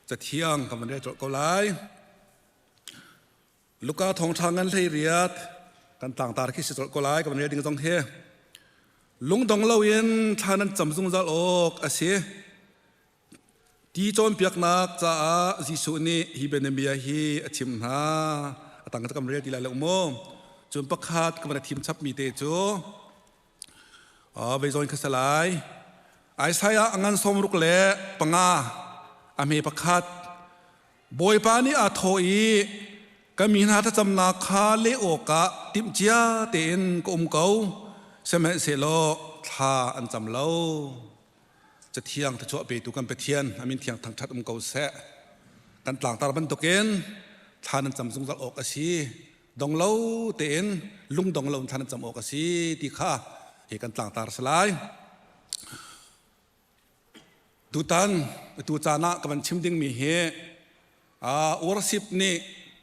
Cathiang kan van rel colh ko lai. Luka thawngṭha ngan hlei riat kan tlangtar khi si colh ko lai ka van rel ding zong hi. Lungdong loin thla nan cam zungzal awk a si. Ti cawnpiaknak caah Jesuh nih hi bianabia hi a chim hna. A tang ka rel ti lai lo maw? Cun pakhat ka van thim chapmi te cu vei zawn kha si lai. Isaiah a ngan 65 a hme pakhat Bawipa nih aa thawh i ka mi hna thlacamnak kha leh awkah timhcia tein ka um ko, sihmanhsehlaw thla an cam lo. Cathiang thluachuah petu kan Pathian a min thiang thangṭhat um ko seh. Kan tlangtar bantukin thla nan cam zungzal awk a si. Dong lo tein lungdong lo in thla nan cam awk a si ti kha hi kan tlangtar si lai. Tutan tu caan ah ka van chim dingmi hi worship nih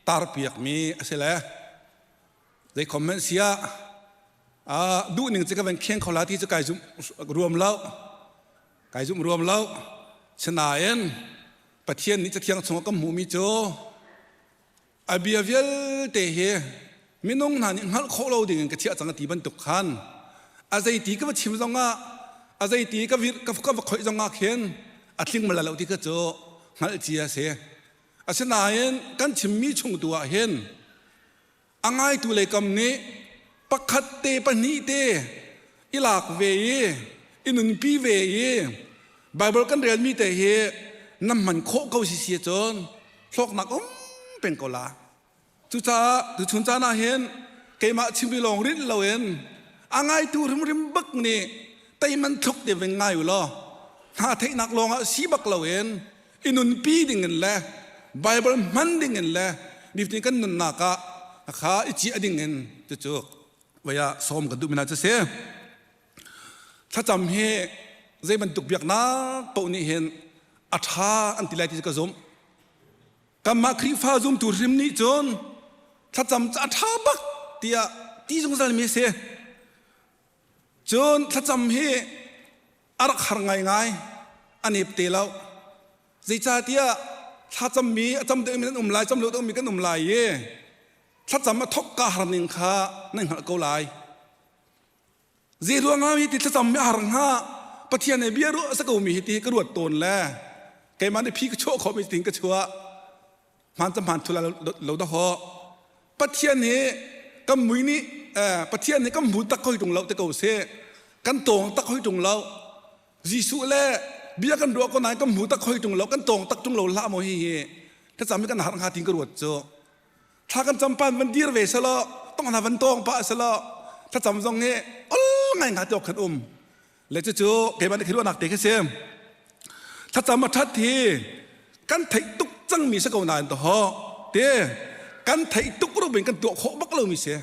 tarpiakmi a si le zei comment siah duhning cu ka van kheng kho la ti cu kai zum ruam lo kai zum ruam lo sinain Pathian nih cathiang chungah kan hmuhmi cu a bia vialte hi minung hna nih hngalh khawh lo dingin ka chiah cang a ti bantuk khan a zeiti ka va chim zongah a zeiti ka vir ka va khoih zongah khin a tling bal lo ti kha cu hngalh cia a si asinain kan chimmi chung tu ah hin a ngaitu lei kam nih pakhat te pahnih te i lak ve i i nunpi ve i Bible kan relmi te hi na hman khawh ko si si cun hlawknak um peng ko la. Cucaah tuchun caan ah hin keimah chimmi lawng rinh loin a ngaitu hrimhrim bak nih teiman thluk te veng ngai u law hna theihnak lawng ah si bak loin i nunpi ding in le Bible hman ding in le nifatin kan nunnak ah kha i ciah ding in cucu vei ah sawm kan duh mi hna cu si. Thlacam hi zei bantuk biaknak paoh nih hin a ṭha an ti lai ti cu ka zumh. Kanmah Khrihfa zumtu hrim nih cun thlacam cu a ṭha bak tiah ti zungzal mi a si. Cun thlacam hi a rak har ngaingai, a nep te lo. Zeicahtiah thlacammi a cam deuhmi nan um lai, cam lo deuhmi kan um lai i thlacam a thawk ka har ning kha nan hngalh ko lai. Zei ruangah hi ti thlacam mi a har hnga Pathian he bia ruah a si ko mi hi ti ka ruat tawn le keimah nih phi ka chuah khawh mi tin ka chuah hmaan cu hmaan thula lo dah haw Pathian hi kan mui nih Pathian hi kan hmu tak hoi tung lo te ko seh kan tawng tak hoi tung lo Jesuh le bia kan ruah ko nain kan hmu tak hoi tung lo kan tawng tak tung lo hlah maw hi hi thlacam hi kan har hnga tin ka ruat cu thla kan cam pan van dir ve selaw tong hna van tawng pah selaw thlacam zong hi ol ngai nga te khan um le cucu keimah nih ruahnak te khi si thlacam a that hi kan theih tuk cangmi si ko nain to ho te kan theih tuk rupin kan tuah khawh bak lomi si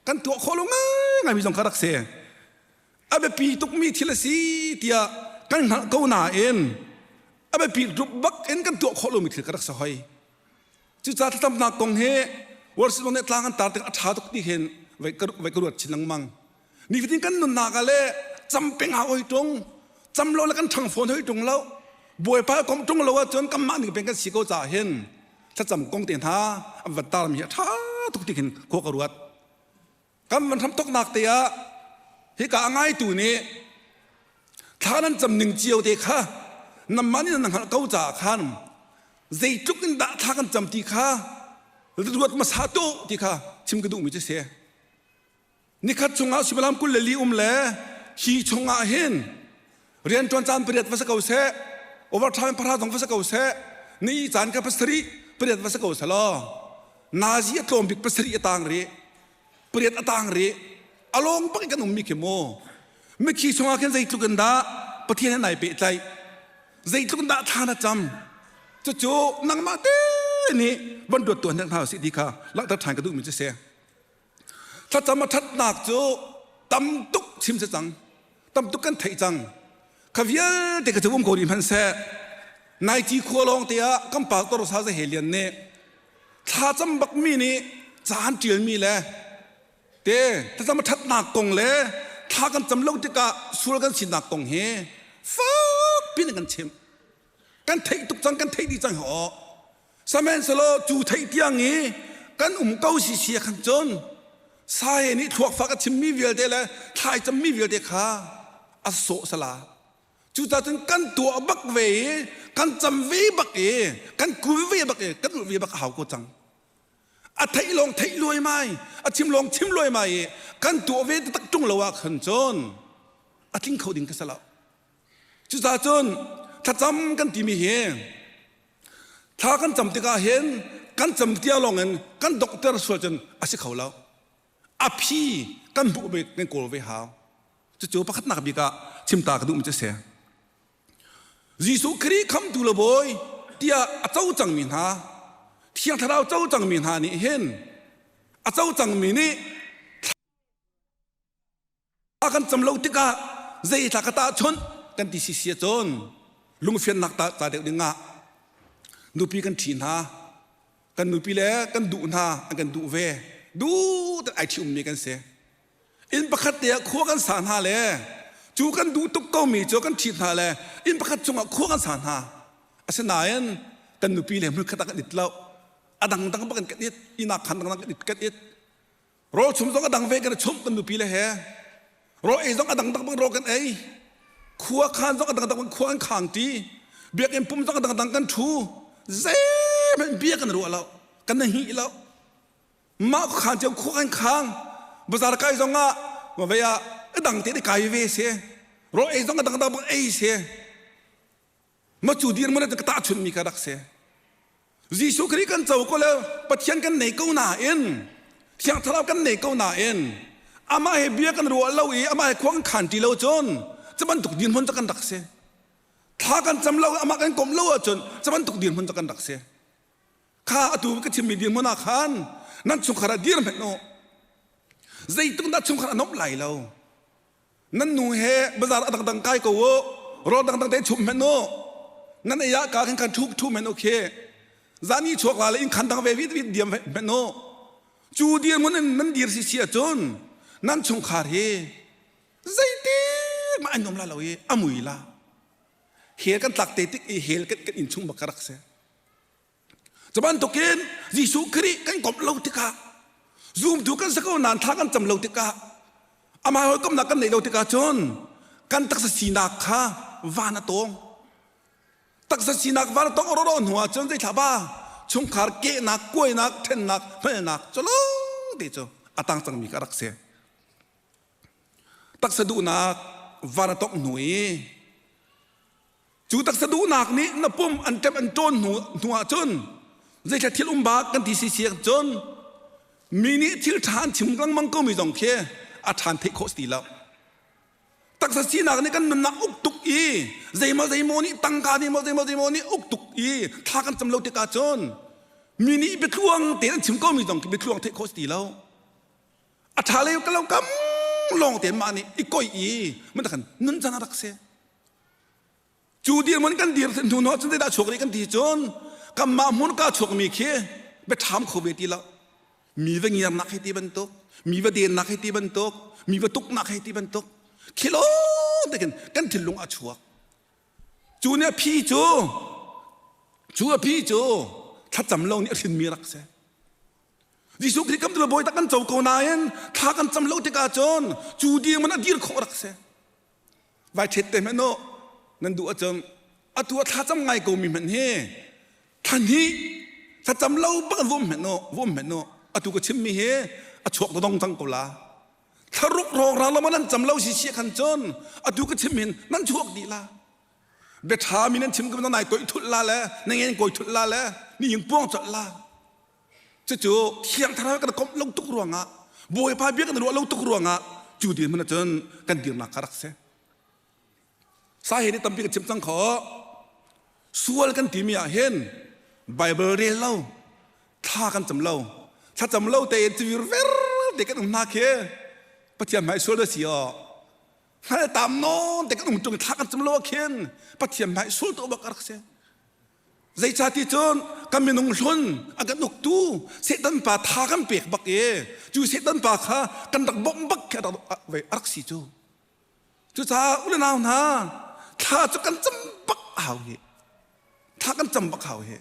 kan tuah khawh lo ngai ngai mi zong kha rak si a biapi tukmi thil a si tiah kan hngalh ko nain a biapi rup bak in kan tuah khawh lomi thil ka rak si hoi Cucaah thlacamnak kong hi worship nih tlang an tar tik a ṭha tuk ti hin vai ka ruat chin lengmang. Nifatin kan nunnak ah le cam peng hau hoi ṭung, cam lo le kan ṭhang fawn hoi ṭung lo, Bawipa kom ṭung lo ahcun kanmah ning peng kan si ko caah hin thlacam kong te hna an van tarmi hi a ṭha tuk ti khin khua ka ruat. Kan van hramthoknak te ah hika a ngaitu nih thla nan cam ning cio te kha nanmah nih nan hngalh ko caah khan zeitluk in dah thla kan cam ti kha ruat hmasa tu ti kha chim ka duhmi cu si. Nikhat chungah suimilam 24 um le hi chungah hin rianṭuan caan pariat va si ko seh, overtime pahra zong va si ko seh, ni caan ka pasarih pariat va si ko seh law nazi a tlawm bik pasarih a tang rih pariat a tang rih a lawng bak in kan ummi khi mu mikhi chungah khin zeitluk in dah Pathian he nai pehtlaih zeitluk in dah thla na cam cucu nangmah te nih van ruat tuan hna usih ti kha langhter ṭhan ka duhmi cu si thlacam a ṭhatnak cu tam tuk chim si cang tam tuk kan theih cang kha vialte ka cu um ko rih hmanhseh nai ci khua lawng te ah kan pastor sa za he lian nih thlacam bakmi nih caan ṭialmi le te thlacam a ṭhatnak kong le thla kan cam lo tikah sual kan sinak kong hi fak pin in kan chimh. Kan theih tuk cang, kan theih dih cang ho. Sihmanhsehlaw cu theih tiang i kan um ko si si khan cun Saya nih thluak fak a chimmi vialte le thlai cammi vialte kha a sawh sala. Cucaah cun kan tuah bak ve i kan cam ve bak i kan kul ve bak i kan ulh ve bak a hau ko cang. A theih lawng theih luaimai, a chim lawng chim luaimai i kan tuah ve taktak ṭung lo ah khan cun a tling kho ding ka si lo. Cucaah cun thlacam kan timi hi thla kan cam tikah hin kan cam tia lawng in kan dokter sual cun a si kho lo. A phi kan hmuh ve kan kawl ve hau. Cucu pakhatnak bik ah chimta ka duhmi cu a si. Jesuh Khrih khamtu le bawi tiah a co cangmi hna, Thiang Thlarau co cangmi hna nih hin a co cangmi nih thla kan cam lo tikah zei thla ka tahchunh kan ti sisi cun lungfiannak ta ca deuh ding ah nupi kan ṭhi hna kan nupi le kan duh hna an kan duh ve duh ai ṭhi ummi kan si inn pakhat te ah khua kan sa hna le cu kan duh tuk komi cu kan ṭhit hna le inn pakhat chungah khua kan sa hna asinain kan nupi le hmunkhat ah kan it lo a dangdang bak in kan it inak khan dangdang kan it kan it rawl chum zong a dang ve kan i chumh kan nupi le he rawl ei zong a dangdang bak rawl kan ei khua khan zong a dangdang bak khua kan khang ṭi biakinn pum zong a dangdang kan ṭhu zeihmanh bia kan ruah lo kan hih lo mah khan cio khua kan khang bazar kai zong ah vei ah a dang te kai ve se rawl ei zong a dang dang bak ei se ma cu dir mun ka ta chun mi ka rak se Jesuh Khrih kan co ko le Pathian kan nei ko nain Thiang Thlarau kan nei ko nain amah he bia kan ruah lo i amah he khua kan khan ti lo cun cu bantuk dirhmun cu kan rak si thla kan cam lo amah kan komh lo ahcun cu bantuk dirhmun cu kan rak si Kha atu ka chimmi dirhmun ah khan nan chungkhar ah dir hmanh u. Zeitluk dah chungkhar a nomh lai lo. Nan nu he bazar a dangdang kai ko u. Rawl dangdang te chum hmanh u. Nan ei ah ka khan khan ṭhu ṭhu hmanh u khi. Zani chuak la le inn khan dang ve vit vit diam hmanh u. Cu dirhmun in nan dir si si ahcun nan chungkhar hi zeitik mah an nuam la lo i a mui la. Hell kan tlak te tik i hell kan kan inn chung bak ka rak si. Cu bantukin Jesuh Khrih kan komh lo tikah zumtu kan si ko nain thla kan cam lo tikah amah hawikomhnak kan neih lo tikah cun kan taksa sinak kha van a tawng. Taksa sinak van a tawng rawro hnu ah cun zeithla ba chungkhar kehnak, kuainak, ṭhennak, hmalnak culong te cu a tang cangmi kha rak si. Taksa duhnak van a tongh hnu i Cu taksa duhnak nih na pum an ṭem an ṭawn hnu, hnu ahcun zeithla thil um bak kan ti si si cun mi nih thil ṭha an chim lengmang komi zong khi a ṭhan theih khawh si ti lo. Taksa sinak nih kan nunnak uk tuk i zeimaw zeimaw nih tangka nih maw zeimaw zeimaw nih uk tuk i thla kan cam lo tikah cun mi nih biatluang tein an chim komi zong khi biatluang theih khawh si ti lo. A ṭha lei ka lo kam lawng tein mah nih i koi i mun kan nun cang a rak si. Cu dirhmun kan dir hnu hnu cun zeidah chuak rih kan ti cun kanmah hmun ka chuakmi khi biaṭham kho ve ti lo. Mi va ngiarnak hei ti bantuk, mi va dennak hei ti bantuk, mi va tuknak hei ti bantuk, khi lawng te khin kan thinlung a chuak. Cu nih a phi cu, cu a phi cu thlacam lo nih a hrinmi rak si. Jesuh Khrih kan bawi tak kan co ko nain thla kan cam lo tikah cun cu dirhmun a dir khawh rak si. Vai ṭhet te hmanh u nan duh ahcun atu a thlacam ngai ko mi hmanh hi thla hnih thlacam lo bak in vom hmanh u vom hmanh u atu ka chimmi hi a chuak dong cang ko la thlaruk rawng lo nan cam lo si si khan cun atu ka chim hin nan chuak dih la bia ṭha mi nan chim ko nai koi thulh la le na ngen koi thulh la le ni ing puang colh la Cucu Thiang Thlarau kan komh lo tuk ruangah Bawipa bia kan ruah lo tuk ruangah cu dirhmun ahcun kan dirnak kha rak si. Sa he nih tampi kan chim cang kho. Sual kan timi ah hin Bible rel lo, thla kan cam lo, thlacam lo tein civir ver te kan um hna khi Pathian hmai sual da si aw. Hngal tam nawn te kan um ṭung thla kan cam lo ah khin Pathian hmai sual tu bak rak si. Zeicahti cun kan minung hlun a kan uktu Satan pa tha kan pek bak i cu Satan pa kha kan rak bawmh bak khi a rak si cu. Cucaah u le nau hna thla cu kan cam bak a hau hi. Thla kan cam bak hau hi.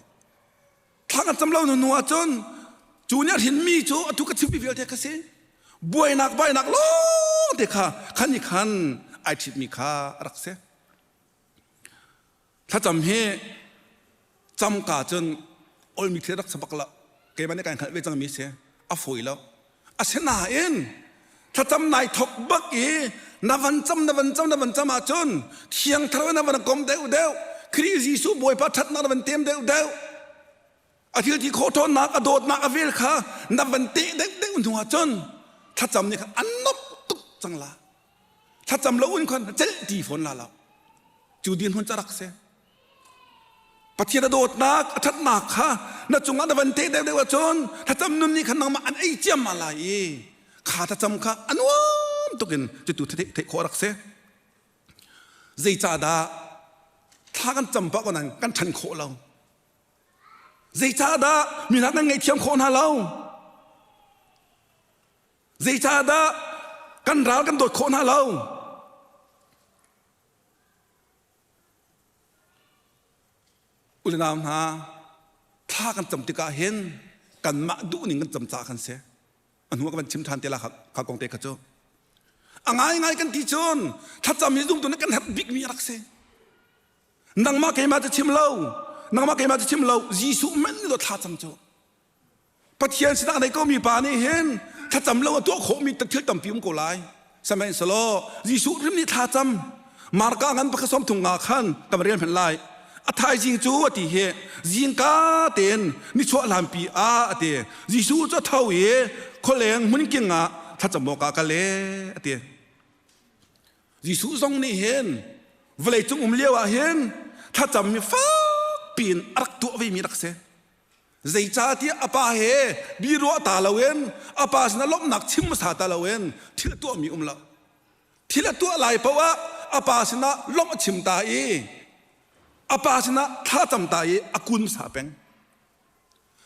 Thla kan cam lo hnu ahcun cu nih a hrinmi cu atu ka chimmi vialte kha si. Buainak bainak lawng te kha khan i khan ai ṭhitmi kha a rak si. Thlacam hi camka cun olmi thil rak si bak lo. Keimah nih kai hngalh ve cangmi si. A fawi lo. Asinain thlacam nai thok bak i na van cam na van cam na van cam ahcun thiang thar na van kom deuh deuh Khrih Jesuh Bawipa ṭhatnak na van tem deuh deuh a thil ti khawh ṭhawnnak a dawtnak a vel kha na van teh deuh deuh hnu ahcun thlacam nih khan an nomh tuk cang la thlacam lo un khan celh ti fawn la lo cu din hun carak si Pathian a dawtnak a ṭhatnak kha na cungah na van teh deuhdeuh ahcun thlacam nun nih khan nangmah an ei ciammam lai i kha thlacam kha a nuam tukin cutu theih khawh rak si. Zeicahdah thla kan cam pah ko nain kan ṭhan khawh lo? Zeicahdah mi hna kan ngaihthiam khawh hna lo? Zeicahdah kan ral kan dawt khawh hna lo? Unau hna, thla kan cam tikah hin kanmah duhning kan cam caah kan si. A hnu ah ka van chim ṭhan te la kha kong te kha cu. A ngaingai kan ti cun thlacam hi zumtu nih kan herh bikmi a rak si. Nangmah keimah cu chim lo, nangmah keimah cu chim lo, Jesuh men nih thla cam cu. Pathian sinah a nei komi pa nih hin thlacam lo a tuah khawhmi thil tampi um ko lai. Sihmanhsehlaw Jesuh hrim nih thlacam Marka ngan pakhat sawm thum nga khan kan rel hmanh lai. A thaizing cu a ti hi zingka tein nichuah hlanpi ah a ti. Jesuh cu a tho i khualeng hmunking ah thlacam awkah a kal e a ti. Jesuh zong nih hin vawleicung um lio ah hin thlacam mi fak piin a rak tuah vemi rak si. Zeicahtiah a pa he biaruah ta loin a pa sinah lawmhnak chim hmasa ta loin thil a tuahmi um lo. Thil a tuah lai paoh ah a pa sinah lawmh a chim ta i a pa sinah thlacam ta i a kun hmasa peng.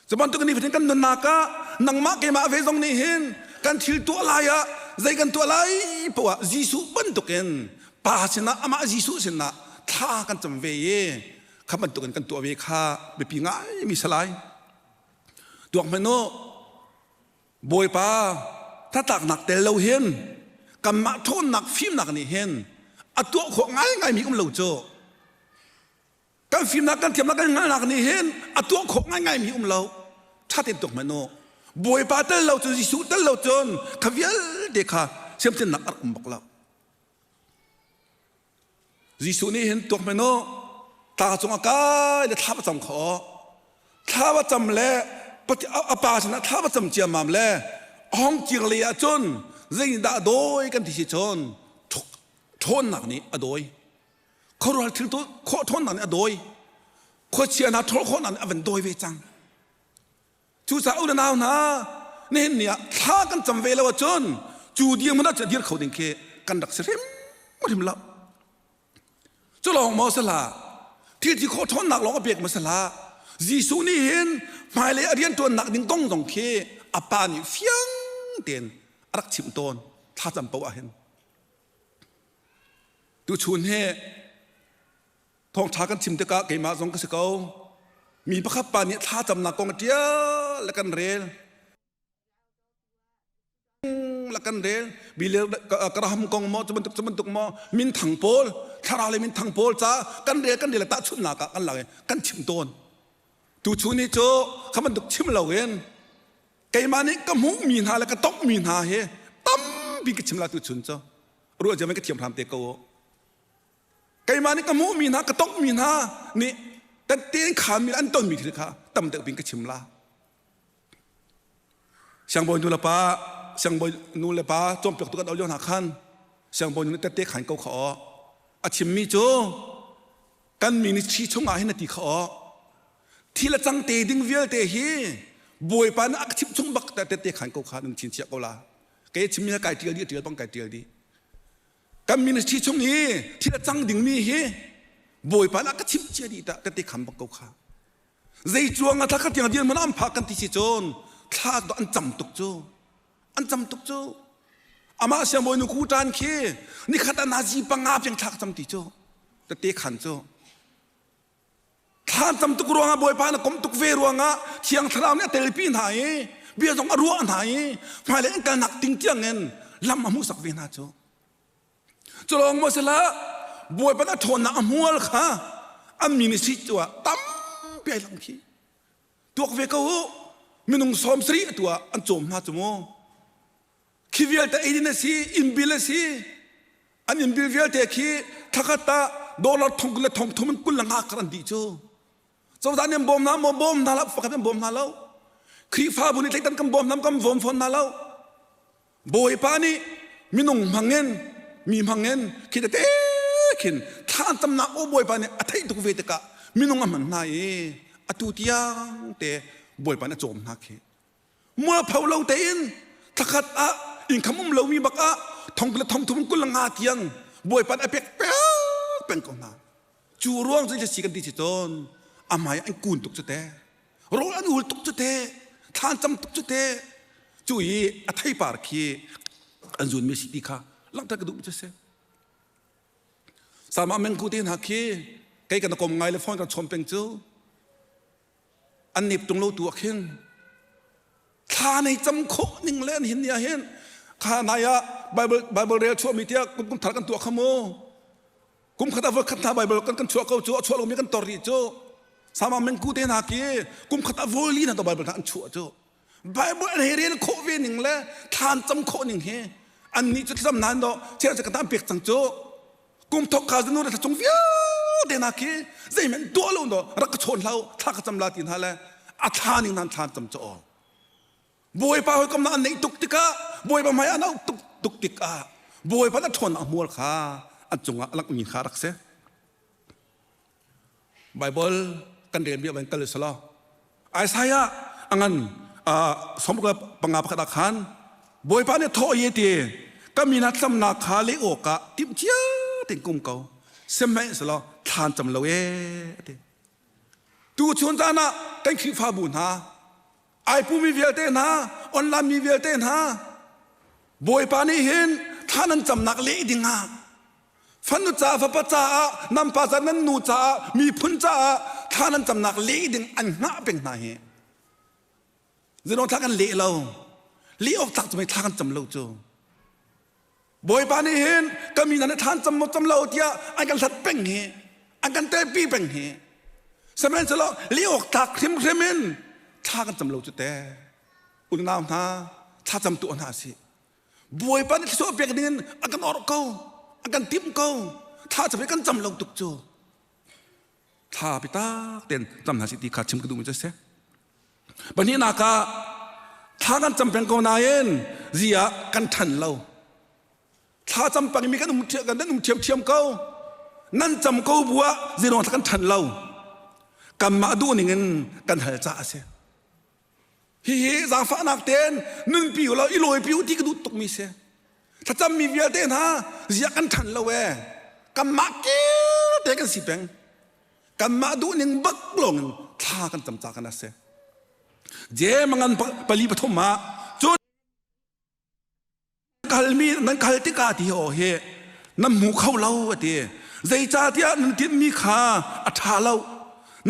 Cu bantuk ni fatin kan nunnak ah nangmah keimah ve zong nih hin kan thil tuah lai ah zei kan tuah lai paoh ah Jesuh bantukin pa sinah amah Jesuh sinah thla kan cam ve i kha bantukin kan tuah ve kha biapi ngaimi si lai. Tuak hmanh u, Bawipa hnatlaknak tel lo hin kanmah ṭhawnnak fimnak nih hin a tuah khawh ngaingaimi um lo cu. Kan fimnak kan thiamnak kan hngalhnak nih hin a tuah khawh ngaingaimi um lo. Ṭha tein tuak hmanh u. Bawipa tel lo cun Jesuh tel lo cun kha vialte kha siamtlinnak a rak um bak lo. Jesuh nih hin tuak hmanh u, tlang cung a kai le thla va cam kho. Thla va cam le a pa sinah thla va cam ciammam le a hong kir lei ah cun zeidah a dawi kan ti si cun ṭhawnnak nih a dawi. Khuaruahhar thil khawh ṭhawnnak nih a dawi. Khuachia hna ṭhawl khawhnak nih a van dawi ve cang. Cucaah u le nau hna, nihin ni ah thla kan cam ve lo ahcun cu dirhmun ah dir kho ding khi kan rak si hrimhrim lo. Cu lawng maw si hlah, thil ti khawh ṭhawnnak lawng a pek maw si hlah, Jesuh nih hin hmailei a rianṭuannak ding kong zong khi a pa nih fiang tein a rak chimh tawn thlacam paoh ah hin. Tuchun hi Thawngṭha kan chim tikah keimah zong ka si ko. Mi pakhat pa nih thlacamnak kong a ṭial le kan rel. Le kan rel. Billy Graham kong maw, cu bantuk cu bantuk maw, minthang pawl, thlarau le minthang pawl ca kan rel kan rel le tahchunhnak ah kan lak i kan chim tawn. Tuchun hi cu kha bantuk chim loin keimah nih ka hmuhmi hna le ka tonghmi hna hi tampi ka chim la tuchun cu. Ruah cia ka thiam hram te ko. Keimah nih ka hmuhmi hna, ka tonghmi hna nih tette in khaanmi an tonmi thil kha tam deuh in ka chim la. Siangbawi nu le pa, siangbawi nu le pa cawnpiaktu kan auh lio hna khan siangbawi nu nih tette khan ko kha aw. A chimmi cu kan ministry chungah hin a ti kha aw. Thil a cang te ding vialte hi Bawipa nih a ka chimh chung bak tette khan ko kha nan chin chiah ko la. Kei chimmi ha kai tial dih, tial bang kai tial dih. Kan ministry chung i thil a cang dingmi hi Bawipa nih a ka chimh cia dih tah ka ti kham bak ko kha. Zei cuang ah thla khat tiang dir man an phak kan ti si cun thla an cam tuk cu. An cam tuk cu. Amah siangbawi nu ku tan khi nikhat ah nazi panga piang thla ka cam ti cu. Tete khan cu. Thlan tam tuk ruangah Bawipa na kom tuk ve ruangah Thiang Thlarau nih a telpi hna i bia zong a ruah hna i hmailei an kalnak ting tiangin lam a hmuhsak ve hna cu. Cu lawng maw si hlah Bawipa a ṭhawnnak a hmual kha an mi nih si tu ah tampi ai lang khi. Tuak ve ko u minung 70 atu ah an cawm hna cu mu. Khi vialte eidin a si, innbil a si. An innbil vialte khi thlakhat ah dollar thong le thong thum in 20 le nga kar an dih cu. Cozah nih an bawm hna maw? Bawm hna lo, pakhat an bawm hna lo. Khrihfabu nih tleitan kan bawm hna, kan bawm fawn hna lo. Bawipa nih minung hmangin, mi hmangin khi tete khin thla an tamnak aw Bawipa nih a theih tuk ve tikah minung a hman hna i atu tiang te Bawipa nih a cawm hna khi. Mualpho lo tein thlakhat ah income um lomi bak ah thong le thong thum kul nga tiang bawipa a pek peng peng ko hna. Cu ruang cu si kan ti si tawn amai an kun tuk cu te rawl an ul tuk cu te thlan cam tuk cu te cu i a theipar khi an zun mi si ti kha langhter ka duh cu si. Sama mengku te hna khi kei kan kom ngai le phone kan chom peng cu an nep tung lo tu ah khin thla nei cam khawh ning le an hin ni ah hin kha nai ah Bible Bible rel chuah mi tiah kum kum thar kan tuah kha mu kum khat ah voi khat hna Bible kan kan chuah ko cu a chuah lomi kan tor rih cu sama mengku te hna ki kum khat ah voi li hna to Bible hna an chuah cu Bible an hei rel khawh ve ning le thlan cam khawh ning hi an nih cu thlacam nain do cheu cu ka tam pek cang cu kum thok ka zanu thla chung vialte na khi zeihmanh tuah lo do rak ka chawn hlau thla ka cam la ti hna le a thla ning nan thlan cam cho bawipa hoi kam na an neih tuk tikah bawipa hmai an auh tuk tuk tikah bawipa na ṭhawn a hmual kha an cungah a langmi kha rak si Bible kan rel mi van kal selaw Isaiah angan 65 pakhat ah khan Bawipa nih thawh ye ti ka min ah tlamnak kha leh awkah timh cia tein kum ko sihmanhsehlaw thlan cam lo e ati tu chun caan ah kan Khrihfabu hna ai pumi vialte hna online mi vialte hna Bawipa nih hin thlan an camnak leh dingah Fanu ca fapa caah nan pa ca nan nu caah miphun caah thla nan camnak leh ding an hngah peng hna hi zeiruang thla kan leh lo leh awk tlak cu mei thla kan cam lo cu Bawipa nih hin ka mi hna nih thla an cam maw cam lo tiah an kan hlat peng hi an kan telpi peng hi sihmanhsehlaw leh awk tlak hrimhrim in thla kan cam lo cu te unau hna thla cam tuah hna sih Bawipa nih thluachuah pek dingin a kan orh ko, a kan timh ko. Thla cam kan cam lo tuk cu. Thla bitak tein cam hna sih ti kha chim ka duhmi cu a si. Pahnihnak ah thla kan cam peng ko nain zi ah kan ṭhan lo. Thla cam pengmi kan um kan um ṭhiamṭhiam ko. Nan cam ko bu ah zeiruang thla kan ṭhan lo. Kanmah duh ning in kan hal caah a si. Hihi zaangfahnak tein nunpi u law i lawipi u ti ka duh tukmi si. Thlacammi vialte hna ziah kan ṭhan lo ee. Kanmah kil te kan si peng. Kanmah duhning bak lawngin thla kan cam ca kan a si. Jem ngan pali pathum ah cun kalmi nan kal tikah ti aw hi nan hmu kho lo a ti zeicahtiah nan tinhmi kha a ṭha lo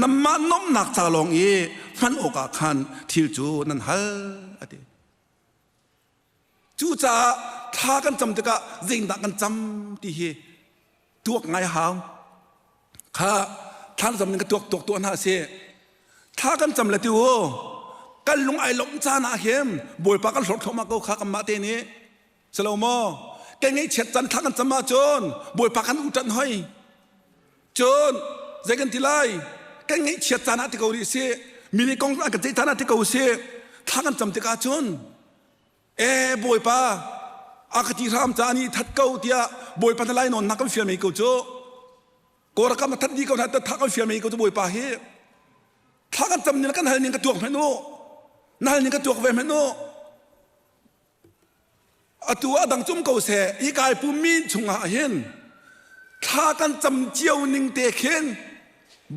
nanmah nomnak ca lawng i hman awkah khan thil cu nan hal a ti cucaah thla kan cam tikah zeidah kan cam ti hi tuak ngai hau kha thla cam ning ka tuak tuak tuah hna si thla kan cam le ti u kan lung ai lawmh caan ah hin bawipa kan hlawt thluahmah ko kha kanmah te nih silo maw kan ngaihchiat caan thla kan cam ahcun bawipa kan uṭanh hoi cun zei kan ti lai kan ngaihchiat caan ah ti ko rih si mi nih kong an kan ceih caan ah ti ko si thla kan cam tikah cun E Bawipa, a ka ti hram ca nih that ko tiah Bawipa na lai nawn nak kan fial mei ko cu. Kawlram a that dih ko hna tha kan fial mei ko cu Bawipa hi. Thla kan cam ning kan hal ning ka tuak hmenh u. Na hal ning ka tuak ve hmenh u. Atu a dang cum ko seh hi kai pummi chungah hin thla kan cam cio ning te khin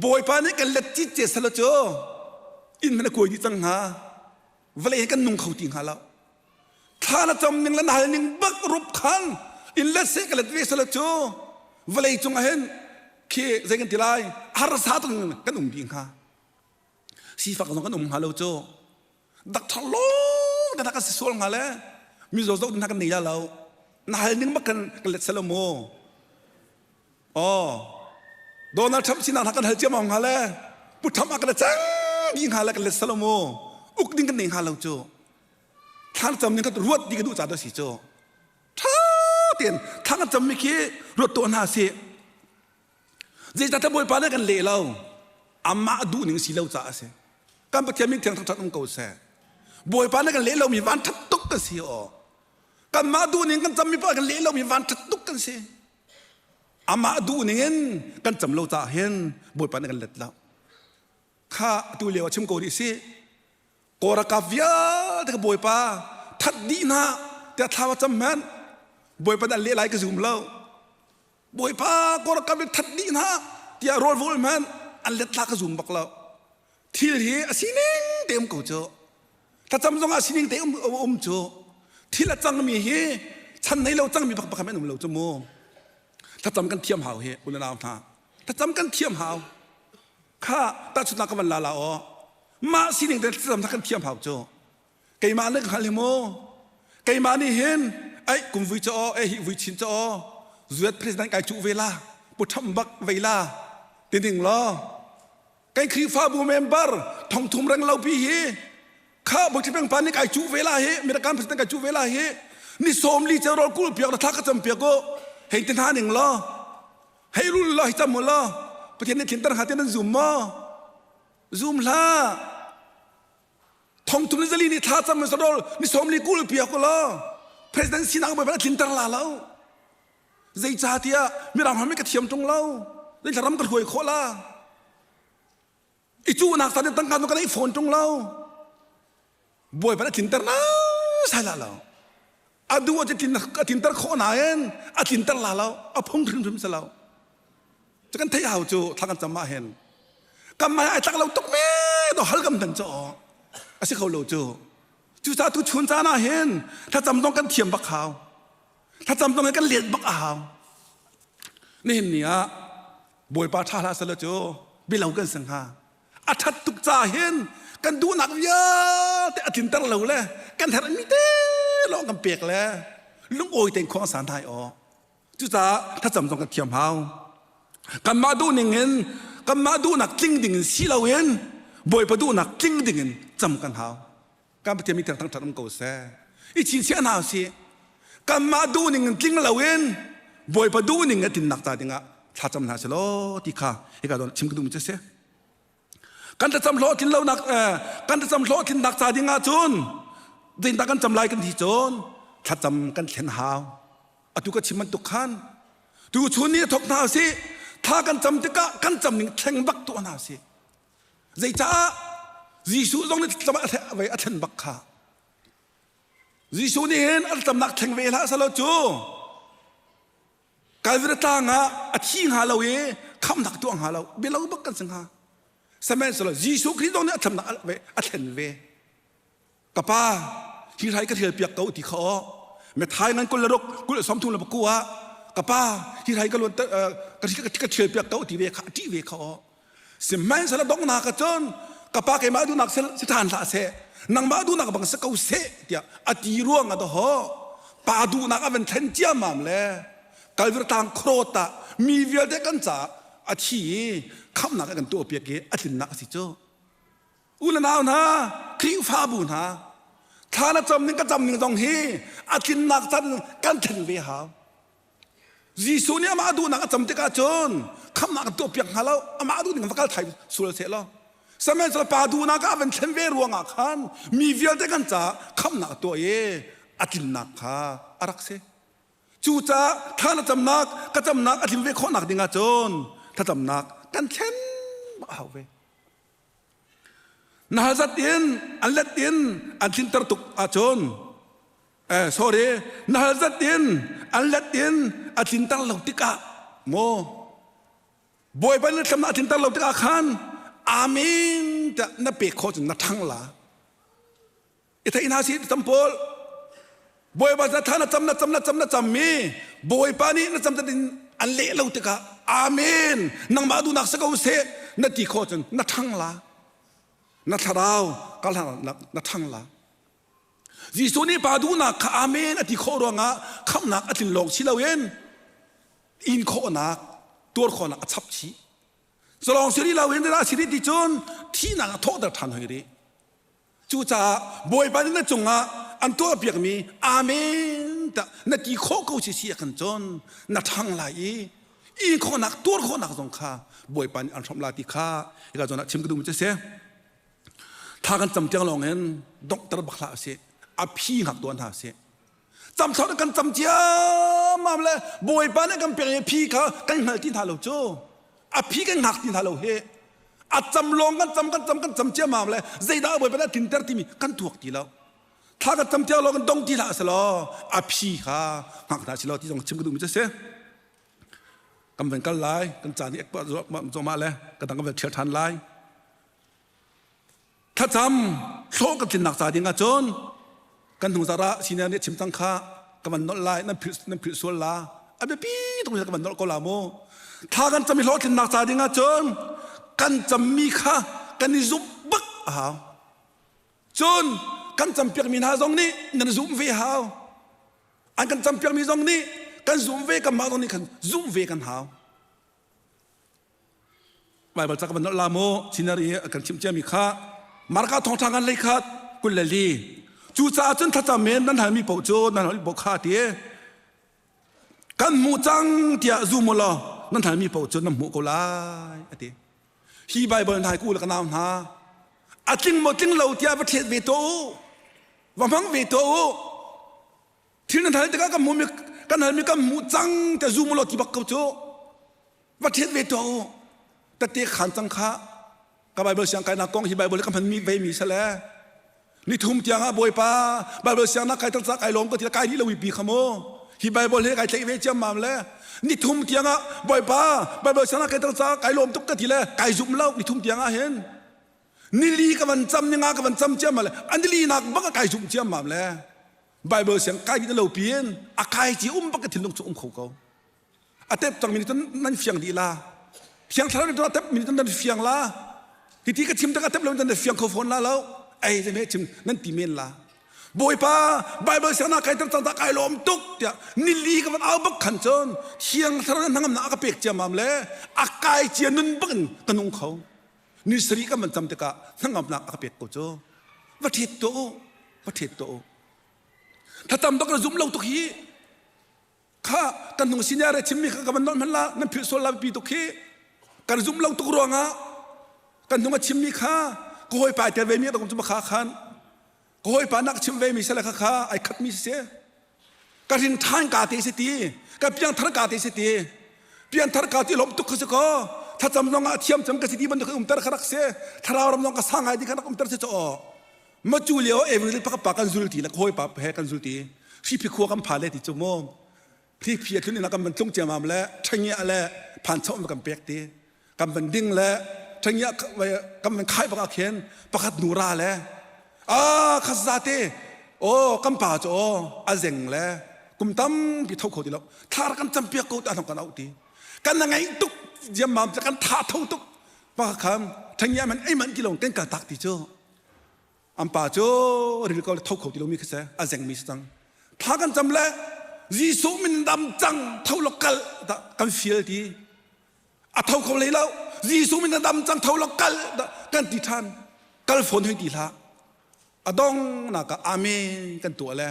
Bawipa nih kan let cit ce sala cu inn hmanh a kuai dih cang hnga. Vawlei hi kan nung kho ti hnga lo. Thla na cam ning le na hal ning bak rup khan in let seh ka let ve sala cu vawlei cung ah hin Khi zei kan ti lai? Harsa tuk kan um dih hnga. Sifak zong kan um hnga lo cu. Dakthar lawng te kan si sual hnga le mizaw zoh ding kan nei la lo. Na hal ning bak kan kan let selo mu. Oh. Donald Trump sinak hna kan hal ciam hnga le Pu Trump a kan cang dih hnga le kan let selo mu. Uk ding kan nei hnga lo cu. Thlan cam ning kan ruat di ka duh ca dah si cu. Ṭha tein thla kan cammi khi ruat tuah hna sih. Zeicahtiah Bawipa nih kan leh lo. Amah duh ning si lo caah a si. Kan Pathian min thiang thangṭhat um ko seh. Bawipa nih kan leh lomi van ṭhat tuk kan si aw. Kanmah duh ning kan cammi paoh kan leh lomi van ṭhat tuk kan si. Amah duh ning in kan cam lo caah hin Bawipa nih kan let lo. Kha atu lio ah chim ko rih sih. Kawlralkap vialte ka Bawipa that dih hna tiah thla va cam hmanh Bawipa nih an leh lai ka zum lo. Bawipa Kawlralkap nih that dih hna tiah rawl vawl hmanh an let la ka zum bak lo. Thil hi a sining te um ko cu. Thlacam zong ah sining te um, um cu. Thil a cangmi hi chan nei lo cangmi bak bak an um lo cu mu. Thlacam kan thiam hau hi unau hna. Thlacam kan thiam hau. Kha tahchunhnak ka van la la aw. Mah sining te thlacam kan thiam hau cu. Keimah nih ka hngal hi mu. Keimah nih hin ai kum vui cha aw, ai hi vui chin cha aw. Zuat president kai cuh ve la, pu tham bak vei la. Ti ding law. Kan Khrihfabu member thongthum reng lo pi hi kha Bawithlipeng pa nih kai cuh ve la hi Mirakan president kai cuh ve la hi ni sawm li ceu rol kul piak na thla ka cam piak u hei ti hna ning law hei rul law hi cam u law Pathian nih tlinter hnga ti nan zum maw zum hlah thongthum ni zali nih thla cam in sarol ni sawm li kul piak u law president sinak bawipa tlinter la lo zeicahtiah mirang ram ka thiam ṭung lo zeithla ram ka hruai khawh la i cuhnak sa tangka nu ka nei fawn ṭung lo bawipa a tlinter na sai la lo a duh a tlin a tlinter khawh nain a tlinter la lo a phung hrimhrim si lo cu kan theih hau cu thla kan cam ah hin kan mai ai tlak lo tuk me do hal kam dan cho a si kho lo cu cucaah tu chun caan ah hin thlacam zong kan thiam bak hau thlacam zong kan let bak a hau nihin ni ah bawipa ṭha hlah selaw cu bilo kan si hnga a ṭhat tuk ca hin kan duhnak vialte a tlinter lo le kan herhmi te lawng kan pek le lungawi tein khuang san thai aw cucaah thlacam zong kan thiam hau kanmah duhning in kanmah duhnak tling ding in si loin bawipa duhnak tling ding in cam kan hau kan Pathian mi thiang thangṭhat um ko seh i chinchiah hna usih kanmah duhning in tling loin Bawipa duhning a tlinnak ca dingah thlacam hna selaw ti kha hika zawn chim ka duhmi cu a si kan thlacam hlawhtlin lonak kan thlacam hlawhtlinnak ca dingah cun zeitindah kan cam lai kan ti cun thlacam kan thlen hau atu ka chim bantuk khan tu chun ni thok hna usih thla kan cam tikah kan cam ning thleng bak tuah hna usih Zeicah Jesuh zong nih thlacam a thlen bak kha. Jesuh nih hin a thlacamnak thleng ve hlah selaw cu Calvary tlang ah a thi hnga lo i khamhnak tuah hnga lo bialo bak kan si hnga. Sihmanhsehlaw Jesuh Khrih zong nih a thlacamnak a thlen ve. Ka pa, hi hrai ka hrial piak ko ti kha aw. Methai ngan 26 kul 30 le paku ah ka pa hi hrai ka luan ka ka thial piak ko ti ve kha ṭih ve kha aw. Sihmanhsehlaw donghnak ah cun ka pa keimah duhnak si ṭhan hlah seh nangmah duhnak bang si ko seh tiah a ti ruang ah dawh pa duhnak a van thlen ciammam le Kalvir tlang khuarawt ah mi vialte kan caah a thi i khamhnak a kan tuahpiak i a tlinnak a si cu. U le nau hna, Khrihfabu hna, thla na cam ning ka cam ning zong hi a tlinnak can kan thlen ve hau. Jesuh nih amah duhnak a cam tikah cun khamhnak kan tuahpiak hnga lo, amah duh ning va kal thai sual seh law. Sihmanhsehlaw pa duhnak ah van thlen ve ruangah khan mi vialte kan caah khamhnak a tuah i a tlinnak kha a rak si. Cucaah thla na camnak ka camnak a tlin ve khawhnak ding ah cun thlacamnak kan thlen bak a hau ve. Na hal zat in an let in an tlinter tuk ahcun eh sorry na hal zat in an let in a tlinter lo tikah maw Bawipa nih thlam a tlinter lo tikah khan amen tiah na pek khawh cun na ṭhang la i theih hna si tam pawl Bawipa na tha na cam na cam na cam na cam mi Bawipa nih na cam in. An leh lo tikah Amen nangmah duhnak si ko seh na ti khawh cun na ṭhang la. Na thlarau karhlannak na ṭhang la. Jesuh nih pa duhnak kha Amen a ti khawh ruangah khamhnak a tlin lawng si loin in khawhnak tuar khawhnak a chap chih. Culawng si rih loin dah si rih ti cun thihnak a thawhter ṭhan hoi rih. Cucaah Bawipa nih na cungah an tuahpiakmi Amen tah na ti khawh ko si si ah khan cun na ṭhang lai i in khawhnak tuar khawhnak zong kha Bawipa nih an hrawmh la ti kha hika zawn ah chim ka duhmi cu a si. Thla kan cam tiang lawng in donghter bak hlah usih. A phi hngak tuah hna usih. Cam thawt kan cam ciammam le Bawipa nih kan pek i phi kha kan hngal ti hna lo cu. A phi kan hngak ti hna lo hi. A cam lawng kan cam kan cam kan cam ciammam le zeidah Bawipa nih a tlinter timi kan tuak ti lo. Thla kan cam tiang lawng kan dong ti hlah selaw a phi kha hngak hna selaw ti zong chim ka duhmi cu a si. Kan van kal lai, kan caan hi ek zuahmah le ka dang kan van ṭhial ṭhan lai. Thlacam hlawh kan tlinnak ca ding ahcun kan hnung zarh ah senior nih chim cang kha ka van nolh lai nan philh nan philh sual la a biapi tuk mi ka van nolh ko la mu thla kan cam i hlawhtlinnak ca ding ahcun kan cammi kha kan i zumh bak a hau cun kan campiakmi hna zong nih nan zumh ve hau an kan campiakmi zong nih kan zumh ve kanmah zong nih kan zumh ve kan hau Baibal ca ka van nolh la mu senior i a kan chimh ciami kha Marka thawngṭha ngan lei khat 24 cucaah cun thlacam in nan halmi paoh cu nan halmi paoh kha ti kan hmuh cang tiah zum u law nan halmi paoh cu nan hmuh ko lai a ti hi Baibal hna ku le ka nau hna a tling maw tling lo tiah va thlet ve tuah u va hmang ve tuah u thil nan hal tikah kan hmuhmi kan halmi kan hmuh cang tiah zum u law ti bak ko cu va ṭhiat ve tuah u tete khan cang kha ka Bible siang kainak kong hi Bible ka hmanmi ve mi sale ni thum tiang ah Bawipa Bible siang nak kai tar kai lawm ka ti kai dih lo pi kha mu hi Bible he kai tlaih ve ciam mam le ni thum tiang ah Bawipa Bible siang nak kai tar kai lawm tuk ka ti le kai zum lo ni thum tiang ah hin nili ka van cam ni nga ka van cam ciam le anili nak bak kai zum ciam mam le Bible siang kai dih lo piin a kai ci um bak ka thinlung chu um kho ko a tep cang mi nih cun nan fiang dih la thiang thlarau nih cun a tep mi nih cun nan fiang la hiti ka chim tak a tep lo nan fiang kho fawn la lo ei zeme chim nan ti men la bawipa bible siangna kai tar cang kai lawm tuk tiah nili ka van au bak khan cun thiang thlarau na hnangamnak a ka pek ciamam le a kai cia nun bak in ka nung kho ni sari ka man cam tikah hnangamnak a ka pek ko cu va ṭhet to u va ṭhet to u thlacam bak na zum lo tuk hi Kha kan hnung senior chimmi kha ka van nolh hmanh la nan philh sual la pi tuk khi kan zum lo tuk ruangah kan hnung a chimmi kha ka hawipa tel ve mi ka cu kha khan ka hawipa nak chim ve mi sale kha kha ai khat mi si ka rin than ka te si ti ka piang thar ka te si ti pian thar ka ti lom tuk kha si ko thlacam zong ah thiam cang ka si ti bantuk umter kha rak si thlarau ram zong ka sang ngai ti kha rak umter si cho Ma cu lio every pa pa kan zul ti le khawi pa he kan zul ti hripi khua kan pha le ti cu mu hripi a tlun ina kan van tlung ciamam le ṭhengia le phan chom kan pek ti kan van ding le ṭhengia kan van khai bak ah khin pakhat nu ra le a khas za te o kan pa cu o a zeng le kum tampi tho kho ti lo thlar kan cam piak ko ta kan au ti kan na ngai tuk diammam kan tha tho tuk pa kham ṭhengia man ei man ti lo kan kal tak ti cu An pa cu ril ko le tho kho ti lomi kha si a zengmi si cang. Thla kan cam le Jesuh min dam cang tho lo kal dah kan fial ti. A tho kho lei lo Jesuh min dam cang tho lo kal dah kan ti ṭhan. Kal fawn hoi ti hlah. A dong nak ah amen kan tuah le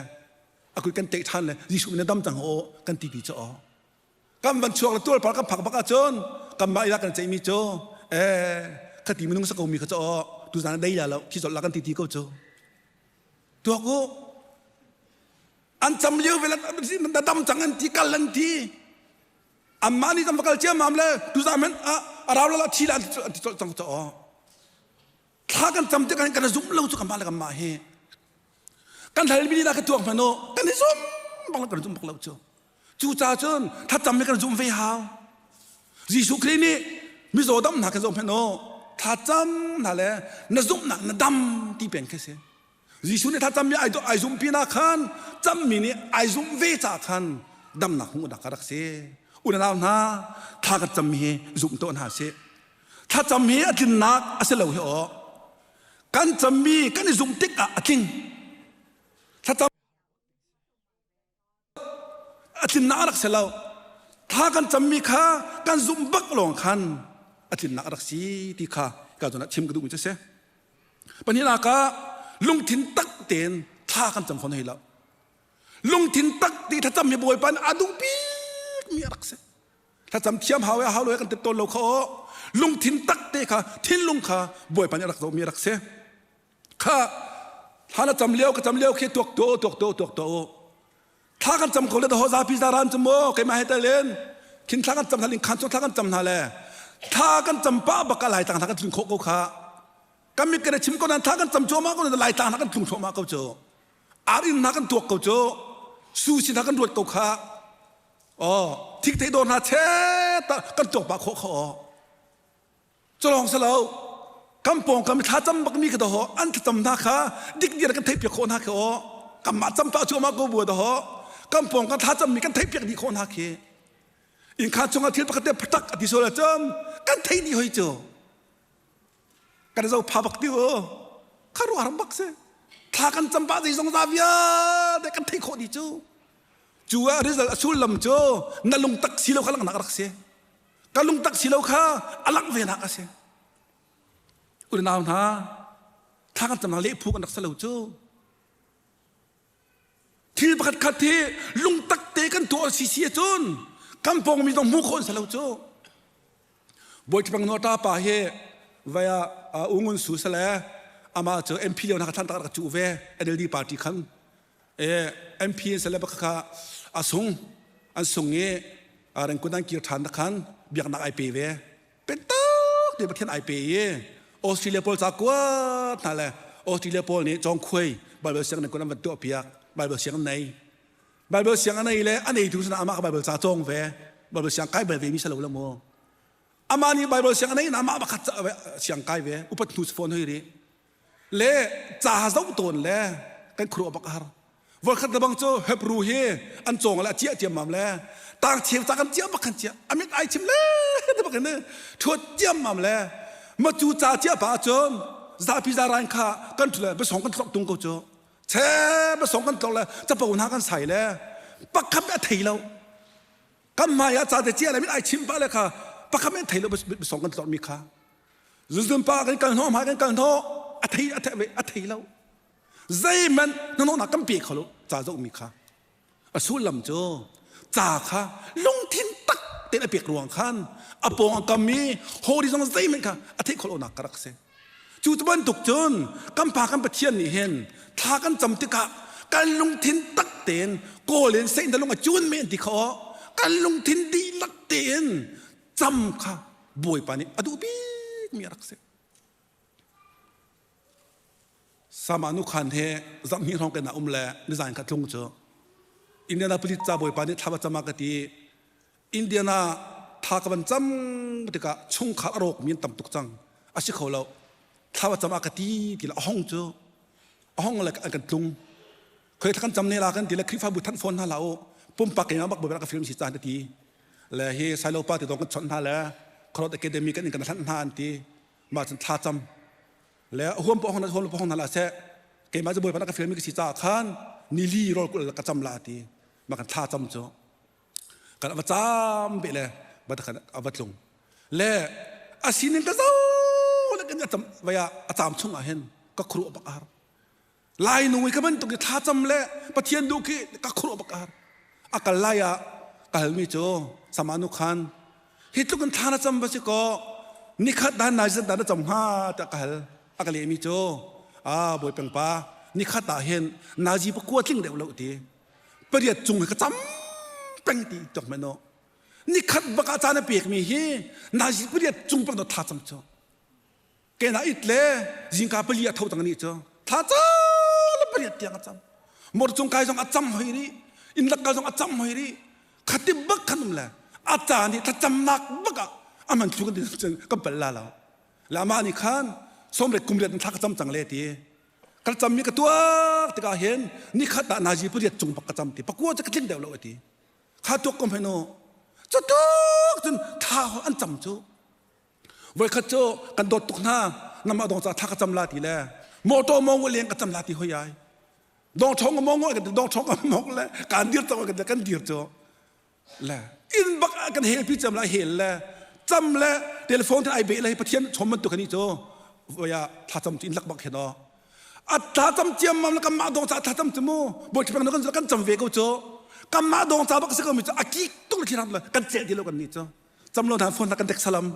a kut kan teh ṭhan le Jesuh min dam cang aw kan ti ti cu aw. Kan van chuak le tual par kan phak bak ahcun kanmah ila kan ceihmi cu eh khati minung sa komi kha cu aw tuzan dei la lo khi zol la kan ti ti ko cu tuak u an cam lio ve na dam cang an ti kal an ti amma nih kan va kal ciammam le tuzan men a rau la thi la an ti cang cu aw thla kan cam tik kan zum lo cu kanmah le kanmah hi kan halmi nih ka tuak hmanh u kan i zum bak lo kan zum bak lo cu Cucaah cun thlacam hi kan zumh ve hau. Jesuh Khrih nih mizaw dam hna kan zoh hmanh u thlacam hna le na zumhnak na dam ti peng khi si. Jesuh nih thlacam mi ai zumh pinah khan cammi nih ai zumh ve caah khan damnak hmuhnak a rak si. Unau hna thla kan cam hi zum tuah hna sih. Thlacam hi a tlinnak a si lo hi aw. Kan cammi kan i zumh tik ah a tling. Thlacam a tlinnak a rak si lo. Thla kan cammi kha kan zumh bak lawng khan a tlinnak a rak si ti kha ka zawn ah chim ka duhmi cu a si. Pahnihnak ah lungthin tak tein thla kan cam fawn hei lo. Lungthin tak ti thlacam hi Bawipa nih a duh bikmi a rak si. Thlacam thiam hau e hau lo kan ti tawn lo kha aw. Lungthin tak te kha thinlung kha Bawipa nih a rak zohmi a rak si. Kha thla na cam lio ka cam lio khi tuak to tuak to tuak to. Thla kan cam ko le ho zapi zaran cu maw keimah he talen khin thla kan cam hna ling khan cu thla kan cam hna le thla kan cam pa bak a lai tlang hna kan tlung khawh ko kha. Kan mit kan chim ko nan thla kan cam cuahmah ko nan lai tlang hna kan tlung thluahmah ko cu. Ar inn hna kan tuak ko cu. Su sin hna kan ruat ko kha. Oh, thik thei dawr hna che ta kan tuak pah khawh kha aw. Culawng si lo kan pawngkam i thlacam bakmi kha daw an thlacam hna kha dikdiar kan theihpiak khawh hna khi aw kanmah cam pah cuahmah ko bua daw kan pawngkam thlacammi kan theihpiak dih khawh hna khi innkhang chungah thil pakhat te phatak a ti sual ahcun kan theih dih hoi cu kan zo pha bak ti u kharuah ram bak si thla kan cam pah zeizong za vialte kan theih khawh dih cu cu ah result a sullam cu na lungtak si lo kha langhnak rak si ka lungtak si lo kha a langh ve nak a si unau hna thla kan cam leh phu kan rak si lo cu thil pakhat khat hi lungtak te kan tuah si si ahcun kan pawng mi zong hmuh khawh an si lo cu Bawi no ta pa hi vaya ungun su sale ama cu MP lio na ka thlan tak rak cu ve NLD party khan e MP sale bak kha a sung an sung i rengkun an kir ṭhan khan biaknak ai pe ve pentak te Pathian ai pe i Australia pawl ca kuat hna le Australia pawl nih cawngkhuai Bible siang rengkun an van tuah piak Bible siang an nei Bible siang an nei le a neitu sinah amah ka Bible ca cawng ve Bible siang kai bal ve mi salo la mu amah nih Bible siang a nei na amah pakhat siang kai ve upat hnu phone hoi ri le ca zoh tawn le kan khuruah bak har voikhat le bang cu Hebrew hi an cawng le a ciah ciammam le tang cheu ca kan ciah bak kan ciah amit ai chim le te bak in thuat ciammam le ma cu ca ciah pa cun zapi zaran kha kan thu le basong kan tlok tung ko cu che basong kan tlok le capo hna kan sai le pakhat a thei lo kan hmai ah ca te ciah le mit ai chim pa le kha pakhat men thei lo basong kan tlok mi kha Zuzun pa kan kal hnawh hmai kan kal hnawh a thei a thei a thei lo zeihmanh hnahnawhnak kan pe kho lo ca zohmi kha a sullam cu ca kha lungthin tak tein a pek ruang khan a pawng a kam i hori zong zeihmanh kha a theih khawh lonak ka rak si cu bantuk cun kan pa kan Pathian nih hin thla kan cam tikah kan lungthin tak tein kawl in sein lung a cun men ti kha kan lungthin dihlak tein cam kha Bawipa nih a duh bikmi a rak si. Sama nu khan he zamhnih hrawng kan um le nizan kha tlung cu Indianapolis ca Bawipa nih thla va cam ah ka ti Indiana tha ka van cam tikah chungkhar a rawk mi an tam tuk cang a si kho lo thla va cam ah ka ti ti le a hong cu a hong le an kan tlung khoi thla kan cam ne la kan ti le Khrihfabu thanh fawn hna la u pumpak keimah bak Bawipa ka film si caan ka ti le hi Silo pa ti dong kan chawnh hna le Kharot Academy kan in kan hlanh hna an ti mah cun thla cam le huam po hong huam po hong hna la seh keimah cu bawipa na ka fialmi ka si caah khan nili rawl kul ka cam la ti mah kan thla cam cu kan va cam be le va khan a va tlung le a sining ka zo le kan a cam vaya a cam chung ah hin ka khuru bak ar Lai nu i ka bantuk i thlacam le Pathian duh khi ka khuruah bak ar. A kal lai ah ka halmi cu samanu khan hi tluk in thla na cam va si kaw nikhat dan nai zat dan na cam hnga tiah ka hal. A ka lehmi cu a bawi peng pa nikhat ah hin nazi pakua tling deuh lo ti pariat cung hi ka cam peng ti tok men nikhat bak ah caan a pekmi hi nazi pariat cung peng thla cam cu Kena it le zingka pali a tho tang ni cu thla ca le pariat tiang a cam mor cung kai zong a cam hoi ri inn lak kal zong a cam hoi ri khati bak khan um le a ca nih thlacamnak bak ah aman thlu kan kan pal la lo le amah nih khan somret kumriat in thla ka cam cang le ti ka cam mi ka tuak tikah hin nikhat ah nazi pariat cung bak ka cam ti pakua cu ka tling deuh lo ti kha tuak kom henu. Cutuk cun thla an cam cu. Voikhat cu kan dawt tuk hna namah dong ca thla ka cam la ti le motor mong leng ka cam la ti hoi ai. Dong chong mong kan dong chong mong le kan dir cang kan kan dir cu. Le inn bak ah kan hel pi cam la hel le cam le telephone te ai be le pathian chom bantuk ani cu voia thla cam cu inn lak bak khen o a thla cam ciam mam le kan mah dong ca thla cam cu mu bawi peng kan kan cam ve ko cu kan mah dong ca bak si ko mi cu a kik tuk le thil kan cel ti lo kan ni cu cam lo hna phone kan dek salam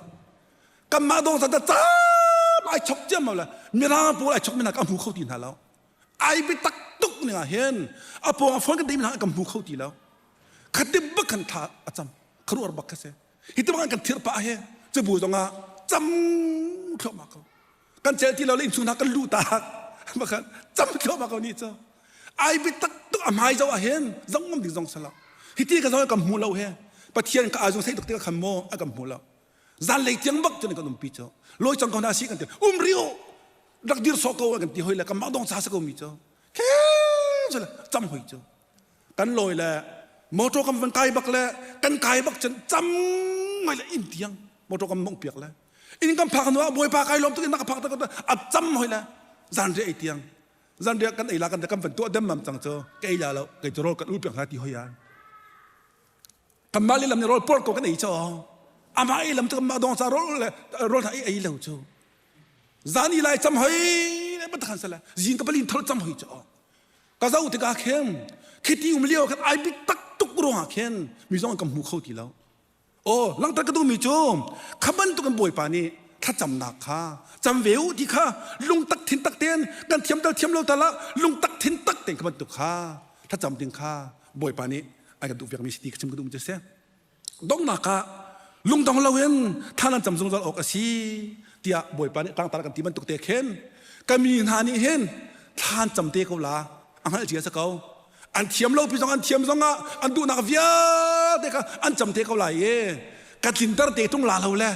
kan mah dong ca cam ai chok ciam mam le mirang pawl ai chok mi hna ka hmu kho ti hna lo ai biatak tuk ning ah hin a pawng a phone kan dei mi hna kan hmu kho ti lo khatim bak khan thla a cam kharuar bak kha si hi ti bak kan thir pah he cubu zong ah cam thluahmah ko kan cel ti lo le innchung hna kan lu tak bakhan cam thluahmah ko ni cu ai biatak tuk a hmai zo ah hin zong ngam ding zong sala hi ti ka zong kan hmu lo he pathian ka azung sei tuk ti ka khan mo a kan hmu lo zan lei tiang bak cun kan umpi cu loi cang ko na si kan ti um rio rak dir so ko kan ti hoi le kan mah dong cha sa ko mi cu khe cu le cam hoi cu kan lawi le motor kan van kai bak le kan kai bak cun cam ngai le inn tiang motor kan mong piak le inn kan phak hnu ah bawipa kai lawm tuk in ka phak tak a cam hoi le zan ri ei tiang zan riak kan ei la kan kan van tuah dem mam cang cu ka ei la lo kei cu rawl kan ul piak hna ti hoi an kanmah lehlam nih rawl por ko kan ei cho amah ei lam cu kanmah dong ca rawl le rawl hna ei ei lo cu zan i lai cam hoi le ban sala zing ka palin thol cam hoi cho ka zo tikah khin khiti um lio khan ai bit tak tuk ruangah khin mi zong kan hmu kho ti lo aw langter ka duhmi cu kha bantuk in bawipa nih thlacamnak kha cam ve u ti kha lungtak thin tak tein kan thiam tal thiam lo tal ah lungtak thin tak tein kha bantuk kha thlacam ding kha bawipa nih ai kan duh piakmi si ti ka chim ka duhmi cu si donghnak ah lungdong loin thla nan cam zungzal awk a si tiah Bawipa nih tlangtar kan ti bantuk te khin ka mi hna nih hin thla an cam te ko la a hngalh cia si ko an thiam lo pi zong an thiam zong ah an duhnak vialte kha an cam te ko lai i ka tlinter te tung la lo le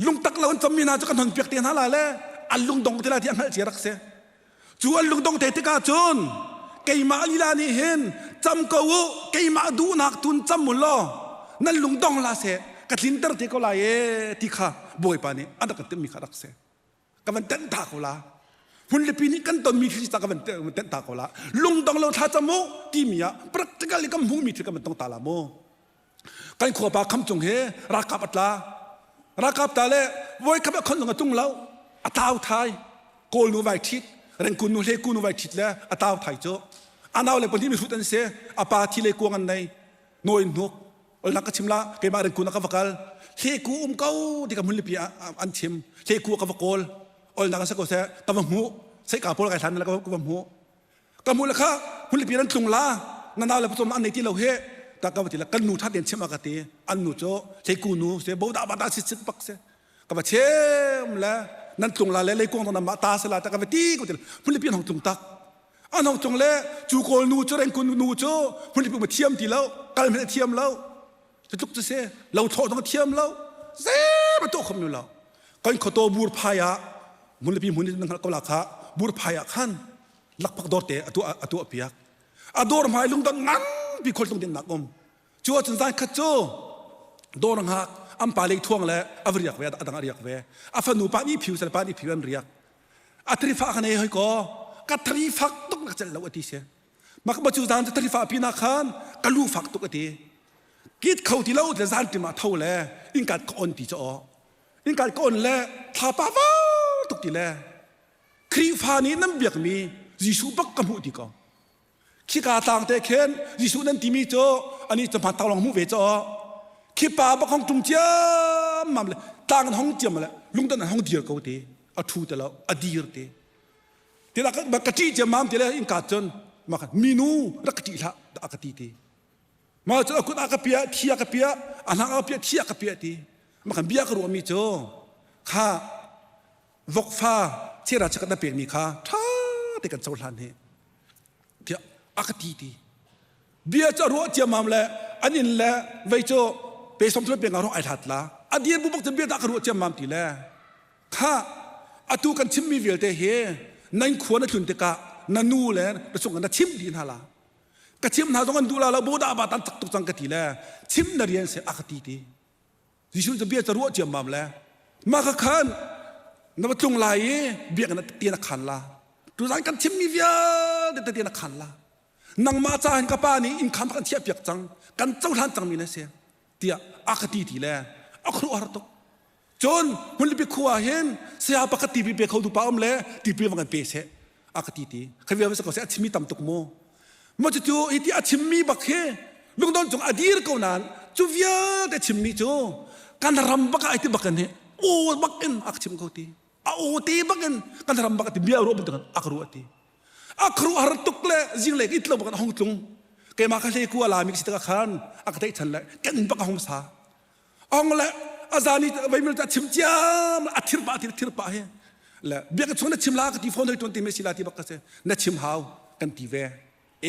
lungtak lo an cammi hna cu kan hon piak te hna lai le an lungdong te lai ti a hngalh cia rak si cu an lungdong te tikah cun keimah lila nih hin cam ko u keimah duhnak tun cam u law nan lungdong la seh ka tlinter te ko lai e ti kha bawipa nih a rak kan timhmi kha rak si ka van tenh ta ko la hmunlipi nih kan tonmi thil ca ka van tenh ta ko la lungdong lo thla cam u timi ah practically kan hmuhmi thil kan van tong ta la mu kan khuapa kham cung he ralkap a tla ralkap ta le voi khat a khon zong a tung lo a tau thai kawl nu vai ṭhit rengkun nu hleku nu vai ṭhit le a tau thai cu a nau le pahnih mihrut an si a pa thi le kuang an nei nawi hnuk olnak ka chim la keimah rengkun ah ka va kal hleku um ko ti ka hmunlipi an chim hleku ka va kawl olnak an sa ko seh ka va hmuh seika pawl kai hlan ka va hmuh ka hmuh le kha hmunlipi nan tlung la na nau le patom an nei ti lo he ta ka va ti la kan nu tha ten chim a ka ti an nu cu hleku nu se bo da ba da si sit bak se ka va chem le nan tlung la le leikuang tong ma ta se la ta ka va ti ko ti hmunlipi an hong tlung tak an hong tlung le cu kawl nu cu rengkun nu cu hmunlipi ma thiam ti lo kal hmanh thiam lo cu tluk cu se lo thlawh zong thiam lo ze ma to khom nu lo kan khoto bur phai ah hmunlipi hmun in hngal ko la kha bur phai ah khan lakphak dawr te a tuah a tuah piak a dawr hmai lungdon nganpi khualtlung dinnak um cu ahcun zan khat cu dawr hngak an pa lei thuang le a va riak ve a dang a riak ve a fanu pa nih phiu sal pa nih phiu an riak a thrifa kan ei hoi ko ka thri fak tuk na cel lo ati si mak ba cu zan cu thrifa pi na khan ka lu fak tuk ati kit kho ti lo le zan tim ah tho le inkat ka on ti cho inkat ka on le thlapa va tuk ti le Khrihfa nih nan biakmi Jesuh bak ka hmuh ti ko. Khika tlang te khin Jesuh nan timi cu ani cu hman lawng hmuh ve cho. Khi pa bak hong tum ciam mam le tlang an hong ciam le lungdan an hong dir ko ti a thu te lo a dir ti. Ti la ka ṭih ciam mam ti le in ka cun ma minu rak ka ṭih hlah a ka ti ti. Ma cu a kut a ka piah thi a ka piah a hnang a ka piah thi a ka piah ti. Ma kan bia ka ruahmi cu kha vokfa chera chikat na pekmi kha ṭha te kan cohlan hi tiah a ka ti ti bia cu a ruah ciammam le an inn le vei cu pe som thul pe nga rong ai hlat la a dir bu bak cun bia dah ka ruah ciammam ti le kha atu kan chimmi vialte hi nan khua na tlun tikah na nu le na chung na chim dih hna la. Ka chim hna zong an duh la lo bo dah ba tan cak tuk cang ka ti le chim na rian si a ka ti ti. Jesuh cu bia ca ruah ciammam le mah kha khan na va tlung lai i biakinn ah tian a khan la. Tuzan kan chimmi vialte te tian a khan la. Nangmah ca hin ka pa nih inn khan kan chiah piak cang, kan cohlan cangmi na si tiah a ka ti ti le a khuaruahhar tuk. Cun hmunlipi khua ah hin saya pakhat tipil pe kho tu pa um le tipil va kan pe seh a ka ti ti. Kha vial ko seh a chimmi tam tuk mu. Maw cucu hi ti a chimmi bak hi lungdon cung a dir ko nain cu vialte chimmi cu kan ram bak ah ai ti bak in hi aw bak in a ka chim ko ti. A aw te bak in kan ram bak ti bia ruah bantuk in a ka ruah ti. A khuaruahhar tuk le zinglei ka it lo bak in a hung tlung. Keimah kha hle ku a lami ka si tikah khan a ka tlaihchan le kan inn bak a hung sa. Ong le azani veimil ta chim ciam a thir pa thir thir pa he le biak chung na chim la ka ti phone hoi tuan ti me sila ti bak ka se na chim hau kan ti ve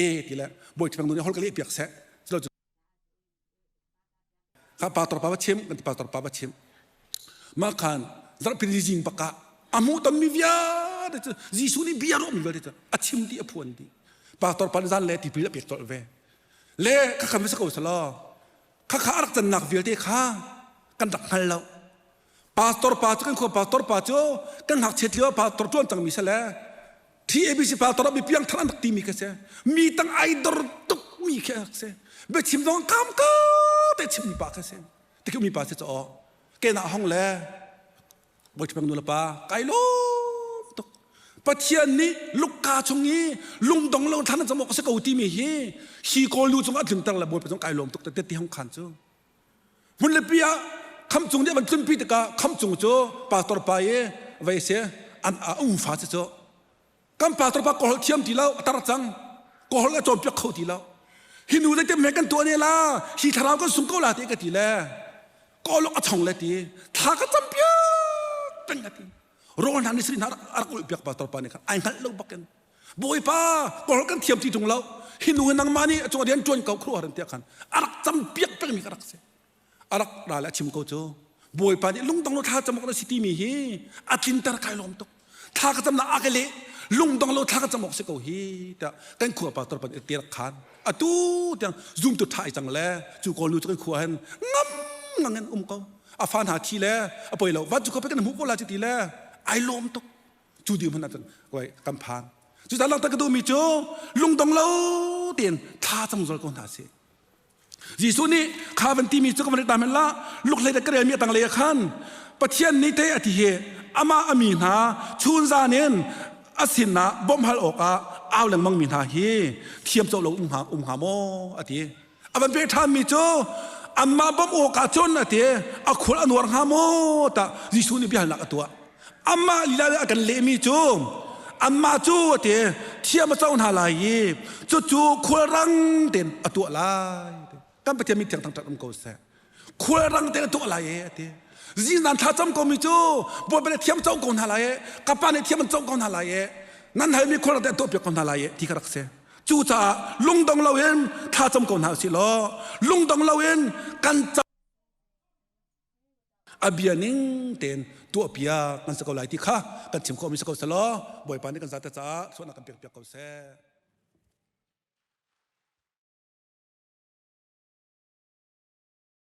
e ti le boi thang nu hol ka le piak se kha pastor pa va chim kan ti pastor pa va chim ma khan zarhpin jing baka amu tam mi vialte cu Jesuh nih bia ruah mi vialte cu a chim di a phuan di pastor pa zan le tipil a pek colh ve le kha kham sa ko salo Khakha a rak cannak vialte kha kan rak hngal lo. Pastor pa cu kan khua pastor pa cu kan ngakchiat lio pastor ṭuan cangmi si le TABC pastor ah mi piangthar an rak timi kha si. Mi tang ai dor tuk mi khi rak si. Biachim zong kam ka te chimmi pa kha si. Tikhi mi pa si cu aw. Kenah hong le Bawipa nu le pa kai lawm tuk. Pathian nih lukka chung i lungdong lo thlan cam awk a si ko timi hi hi kawl nu cung a tlunter le Bawipa cung kai lawm tuk te ti hong khan cu. Hmun le pi ah kham cung nih van tlunpi tikah kham cung cu pastor pa i vei si an a u fa si cu Kan pastor pa kawl thiam ti lo a tar cang kawl a cawnpiak kho ti lo hi nu zeitin hme kan tuah ne la hi thlarau kan sung ko la ti ka ti le kawl a chong le ti thla ka cam piak peng a ti rawl hna ni sri hna a rak ulh piak pastor pa nih khan ai hngalh lo bakin bawipa kawl kan thiam ti tung lo hi nu hi nangmah nih a cung rian tuan ko khuaruahar tiah khan a rak cam piak peng mi ka rak si a rak ra le a chim ko cu bawipa nih lungdong lo thla cam awk na si timi hi a tlinter kai lawm tuk thla ka cam na a ka leh lungdong lo thla ka cam awk si ko hi tiah kan khua pastor pan te rak khan atu tiang zoom tu tha i cang le cu kawl nu cu kan khua hen ngam ngang in um ko a fa hna thi le a poi lo van cu ko pe kan hmuh ko la ci ti le ai lawm tuk cu di hmun ah cun koi kan phan cu ta lang ta ka duh mi cu lungdong lo tein thla cam zol ko hna si Jesuh nih kha van timi cu ka van ta men la lukhlei le ka relmi a tanglei ah khan Pathian nih te a ti hi amah a mi hna chunzan in a sinah bawmh hal awkah au lengmang mi hna hi thiam co lo um hnga um hnga maw a ti a van pe ṭhan mi cu anmah bawmh awkah cun a ti a khul a nuar hnga maw tah Jesuh nih biahalnak a tuah amah lila a kan lehmi cu anmah cu a ti thiam a co hna lai i cucu khulrang tein a tuah lai kan Pathian mi thiang thangṭhat um ko seh khulrang tein a tuah lai e a ti zingzan thla cam ko mi cu Bawipa nih thiam co ko hna lai e ka pa nih thiam an co ko hna lai e nan halmi khulrang tein a tuah piak ko hna lai e ti kha rak si cucaah lungdong loin thla cam ko hna usih law lungdong loin kan a bia ning tein tuahpiak kan si ko lai ti kha kan chim khawhmi si ko selaw Bawipa nih kan zate caah suahnak kan pekpiak ko seh.